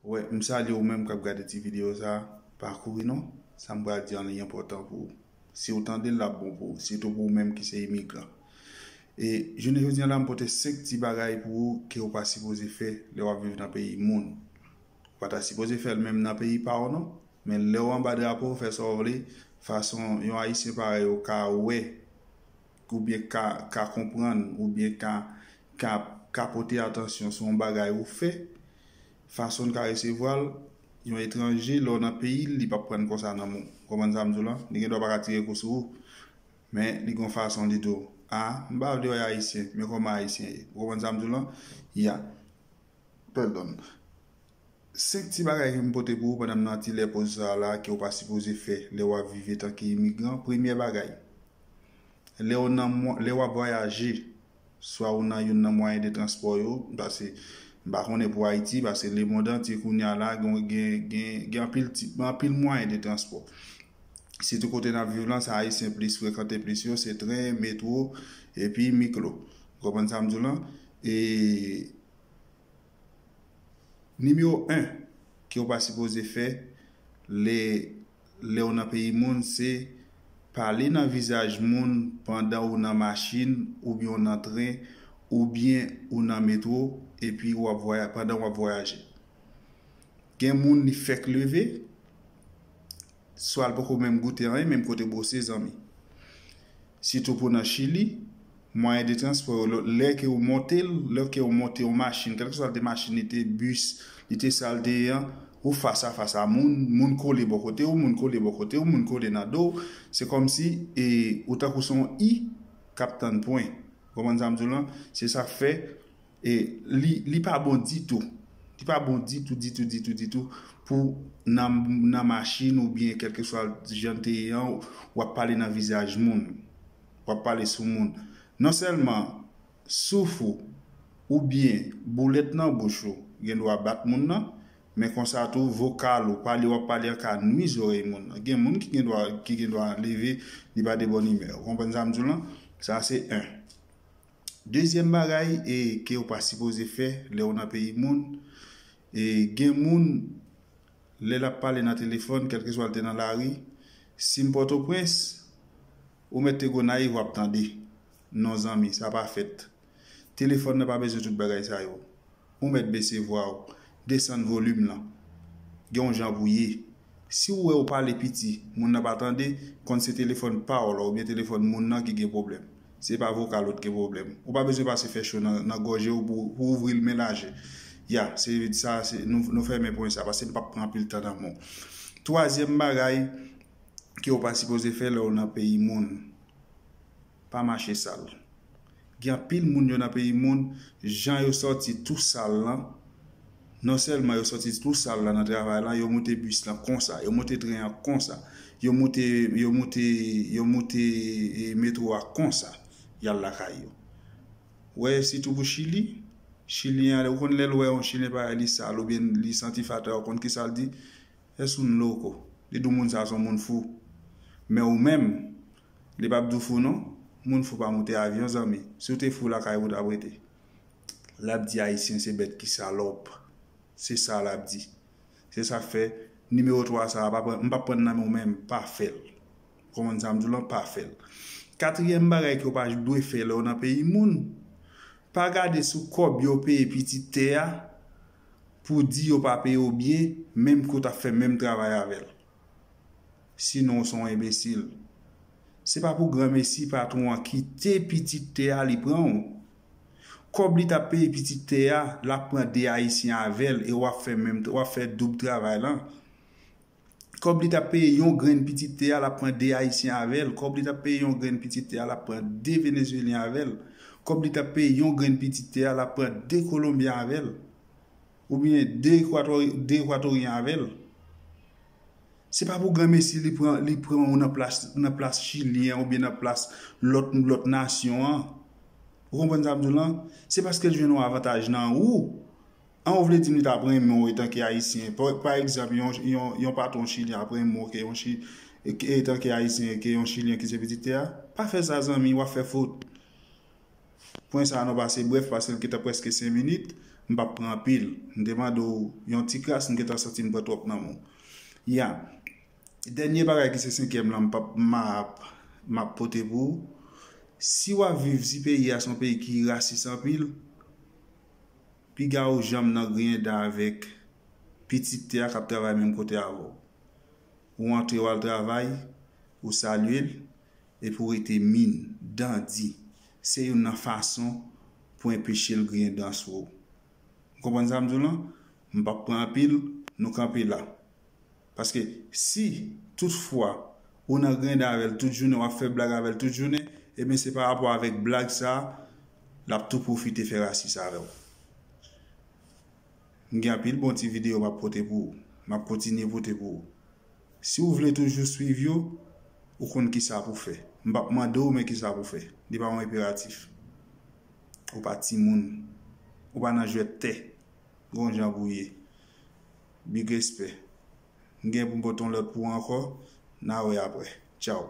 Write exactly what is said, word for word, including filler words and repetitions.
Wè, m salye ou menm k ap gade ti videyo sa a. Pa kouri non. Sa m pral di an li enpòtan pou ou. Si w tande l, l ap bon pou ou. Sitou pou ou menm ki se imigran. E jounen jodi a la, m pote senk ti bagay pou ou ke w pa sipoze fè lè w ap viv nan peyi moun. Ou pa ta sipoze fè l menm nan peyi pa w non. Men lè w anba drapo, fè sa w vle, fason yon Ayisyen parèy ou ka wè, oubyen ka, ka konprann, oubyen ka, ka, ka pote atansyon sou yon bagay ou fè, fason n ka resevwa l, yon etranje, lè w nan peyi l, li p ap pran l konsa nan men w. Ou konprann sa m di w lan? Li gen dwa pa ka tire kou sou ou, men li gen yon fason li di w, a, m pa vle wè Ayisyen, men kòman Ayisyen ye? Ou konprann sa m di w lan? Ya. Pardon. Senk ti bagay ke m pote pou ou pandan m nan ti lè poz sa a la ke w pa sipoze fè lè w ap viv etanke imigran. Premye bagay, lè w nan mwa-, lè w ap vwayaje, swa ou nan youn nan mwayen de transpò yo, paske m pa konnen pou Ayiti, paske lemonn antye kounye a la, gen, gen, gen, gen anpil ti, anpil mwayen de transpò. Sitou kote n ap viv lan, sa Ayisyen plis frekante plis yo, se tren, metwo, epi miklo. Ou konprann sa m di w lan? E nimewo en ke w pa sipoze fè lè, lè w nan peyi moun, se pale nan vizaj moun pandan ou nan machin, oubyen w nan tren, oubyen ou nan metwo, epi w ap vwaya-, pandan w ap vwayaje. Gen moun li fèk leve, swa l poko menm goute anyen, menm kote bwose zanmi. Sitou pou nan Chili, mwayen de transpò yo, lè, lè ke w monte l, lè ke w monte yon machin, kèlkeswa l te machin, li te bis, li te sa l te ye an, ou fas a fas a moun, moun kole bò kote w, moun kole bò kote w, moun kole nan do w. Se kòmsi, e, ou tankou se yon i k ap tann pwen. Ou konprann sa m di w lan? Se sa k fè, e, li, li pa bon ditou. Li pa bon ditou, ditou, ditou, ditou pou nan, nan machin oubyen kèlkeswa jan te ye an, w ap pale nan vizaj moun. W ap pale sou moun. Non sèlman souf ou oubyen boulèt nan bouch ou gen dwa bat moun nan, men konsa tou vokal ou, pale w ap pale an ka nwi zòrèy moun nan. Gen moun ki gen dwa, ki gen dwa leve, li pa de bòn imè. Ou konprann sa m di w lan? Sa se en. Dezyèm bagay e ke w pa sipoze fè lè w nan peyi moun, e gen moun, lè l ap pale nan telefòn, kèlkeswa l te nan lari, si m Pòtoprens, ou mèt te Gonayiv, w ap tande. Non zanmi, sa pa fèt. Telefòn nan pa bezwen tout bagay sa yo. Ou mèt bese vwa w, desann volim lan. Gen yon jan pou ye. Si w wè w pale piti, moun nan pa tande, konn se telefòn pa w la oubyen telefòn moun nan ki gen pwoblèm. Se pa vokal ou t gen pwoblèm. Ou pa bezwen pase fè cho nan, nan gòje w pou, pou ouvri l men laje. Ya, se sa, se, nou, nou fèmen pwen sa, paske m p ap pran anpil tan nan men w. Twazyèm bagay ke w pa sipoze fè lè w nan peyi moun, pa mache sal. Gen anpil moun yo nan peyi moun, jan yo sòti tou sal lan, non sèlman yo sòti tou sal lan nan travay lan, yo moute bis lan konsa, yo moute tren an konsa, yo moute, yo moute, yo moute, e, metwo a konsa, y al lakay yo. Wè, sitou pou Chili, Chilyen an, ou konn lè l wè yon Chilyen parèy li sal oubyen li santi fatè, ou konn kisa l di? Èske w n loko? Li di w moun sa se yon moun fou. Men ou menm, li p ap di w fou non. Moun fou pa moute avyon, zanmi. Si w te fou, lakay ou t ap rete. L ap di Ayisyen se bèt ki salòp. Se sa l ap di. Se sa k fè, nimewo twa sa a, pa pran, m p ap pran nan men w menm, pa fè l. Konprann sa m di w lan, pa fè l. Katriyèm bagay ke w pa dwe fè lè w nan peyi moun, pa gade sou kòb yo peye pitit tè a, pou di yo pa peye w byen, menm ke w t ap fè menm travay avè l. Sinon, w se yon enbesil. Se pa pou granmesi patwon an kite pitit tè a li pran w. Kòb li t ap peye pitit tè a, l ap pran de Ayisyen avè l e w ap fè menm, w ap fè doub travay lan. Kòb li t ap peye yon grenn pitit tè a, l ap pran de Ayisyen avè l. Kòb li t ap peye yon grenn pitit tè a, l ap pran de Venezuelyen avè l. Kòb li t ap peye yon grenn pitit tè a, l ap pran de Kolonbyen avè l. Oubyen de Ekwatori-, de Ekwatoryen avè l. Se pa pou granmesi li pran, li pran ou nan plas, nan plas Chilyen oubyen nan plas lòt, lòt nasyon an. Ou konprann sa m di w lan? Se paske l jwenn yon avantaj nan ou. An ou vle di m li t ap renmen w etanke Ayisyen. Pa, pa egzanp, yon, yon, yon patwon Chilyen ap renmen w ke yon Chi-, e, etanke Ayisyen ke yon Chilyen ki se pitit tè a? Pa fè sa, zanmi, w ap fè fot. Pwen sa a nou pase brèf, paske l gentan prèske senk minit. M p ap pran anpil. M te mande w yon ti kras, m gentan santi m pran twòp nan men w. Ya. Dènye bagay ki se senkyèm lan, m p ap, m ap, m ap pote pou ou. Si w ap viv si peyi a se yon peyi ki rasis anpil, piga ou janm nan griyen dan avèk pitit tè a k ap travay menm kote avè w. Ou antre, w al travay, ou salye l, epi w rete min, dan di. Se youn nan fason pou enpeche l griyen dan sou ou. Ou konprann sa m di w lan? M p ap pran anpil, nou kanpe la. Paske si, toutfwa, ou nan griyen dan avè l tout jounen, w ap fè blag avè l tout jounen, ebyen se pa rapò avèk blag sa a, l ap tou pwofite fè rasis avè w. M gen anpil bon ti videyo m ap pote pou ou. M ap kontinye pote pou ou. Si w vle toujou swiv yo, ou konn kisa pou fè. M p ap mande w, men kisa pou fè. Li pa yon enperatif. Ou pa timoun. Ou pa nan jwèt tè. Gon jan pou w ye. Big respè. M gen pou m pote yon lòt pou ou ankò. N a wè apre. Tchaw.